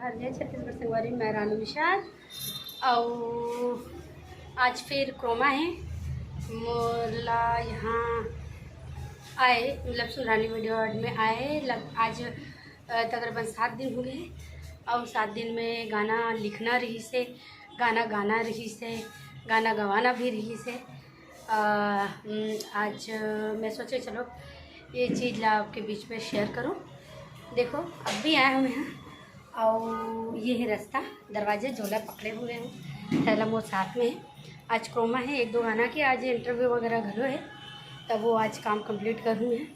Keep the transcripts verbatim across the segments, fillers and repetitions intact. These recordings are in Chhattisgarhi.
हर जय छत्तीसगढ़ संगवारी, मैं रानू निषाद। अउ आज फिर क्रोमा है मोला यहाँ आए, मतलब सुनरानी वीडियो आर्ट में आए। लग आज अ, तकरीबन सात दिन हो गए हैं। अउ सात दिन में गाना लिखना रहिस हे, गाना गाना रहिस हे, गाना गवाना भी रहिस हे। अ, उम, आज मैं सोचे चलो ये चीज़ ला आपके बीच में शेयर करूँ। देखो, अब भी आए हुए हैं अउ ये है रास्ता, दरवाजे झोला पकड़े हुए हैं, थैला मोर साथ में है। आज क्रोमा है, एक दो गाना के आज इंटरव्यू वगैरह घलो है, तब वो आज काम कंप्लीट करूँ है।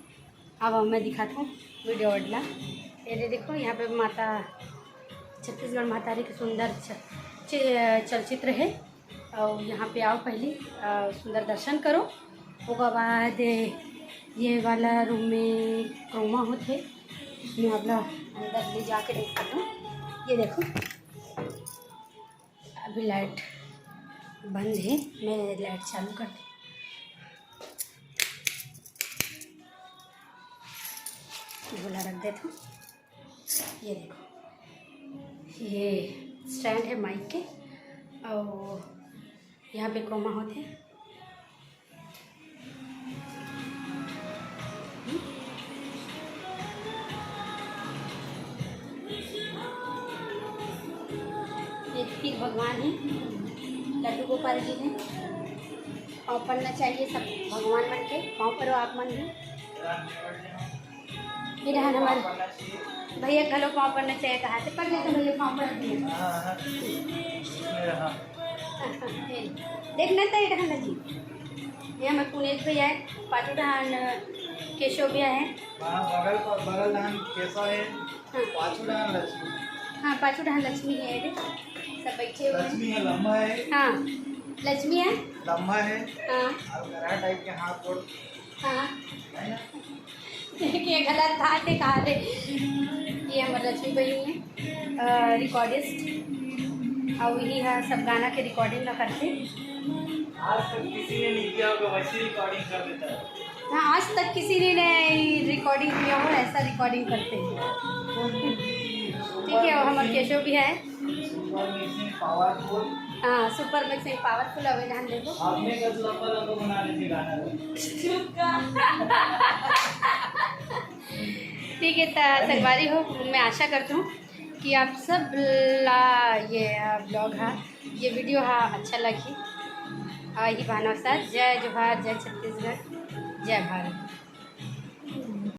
अब मैं दिखाता हूँ वीडियो वाला। ये दे देखो, यहाँ पे माता, छत्तीसगढ़ महतारी के सुंदर च-, चि-, चलचित्र है। और यहाँ पे आओ पहले, अ, सुंदर दर्शन करो। ओकर बाद ये वाला रूम में क्रोमा होथे, मैं आप ला अंदर ले जाके दिखाता हूँ। ये देखो, अभी लाइट बंद है, मैं लाइट चालू कर दी। झोला रख देता हूँ। ये देखो, ये स्टैंड है माइक के, और यहाँ पे क्रोमा होथे। ये फिर भगवान है, लड्डू गोपाल जी हैं। पाँव पड़ना चाहिए सब भगवान मन के, पाँव पड़ो आप मन भी। ये रहन हमारे भैया घलो पाँव पड़ना चाहिए, कहा थे पड़ लेते भैया, पाँव पड़ दिए। देखना तो ये रहन जी, ये हमारे पुनेश भैया है, पाछू डहान केशव भैया है। हाँ, बगल पर, बगल डहान केशव है, हाँ। पाछू डहान लक्ष्मी। हाँ, पाछू डहान लक्ष्मी है, ये सब बैठे हुए हैं। लक्ष्मी है, लंबा है। हाँ, लक्ष्मी है। लंबा है। हाँ। और गरहा टाइप के हाथ गोड़। हाँ। है ना? ये गलत बात है, कहा थे। ये हमारे लक्ष्मी बहिनी है, अ, रिकॉर्डिस्ट, और वही है सब गाना के रिकॉर्डिंग ला करते। आज तक किसी ने नहीं किया होगा, वैसी रिकॉर्डिंग कर देता है। हाँ, आज तक किसी ने नहीं रिकॉर्डिंग किया हो, ऐसा रिकॉर्डिंग करते हैं। ठीक है, वो हमारे केशव भी है। Super mixing powerful. हाँ, सुपर मिक्सिंग पावरफुल, अभी ध्यान देखो। आपने कब लंबा लंबा बना लेते गाना? ठीक है, त संगवारी हो, मैं आशा करती हूँ कि आप सब ला ये ब्लॉग हा, ये वीडियो हा अच्छा लगी। और ये भानव साथ जय जोहार, जय छत्तीसगढ़, जय भारत।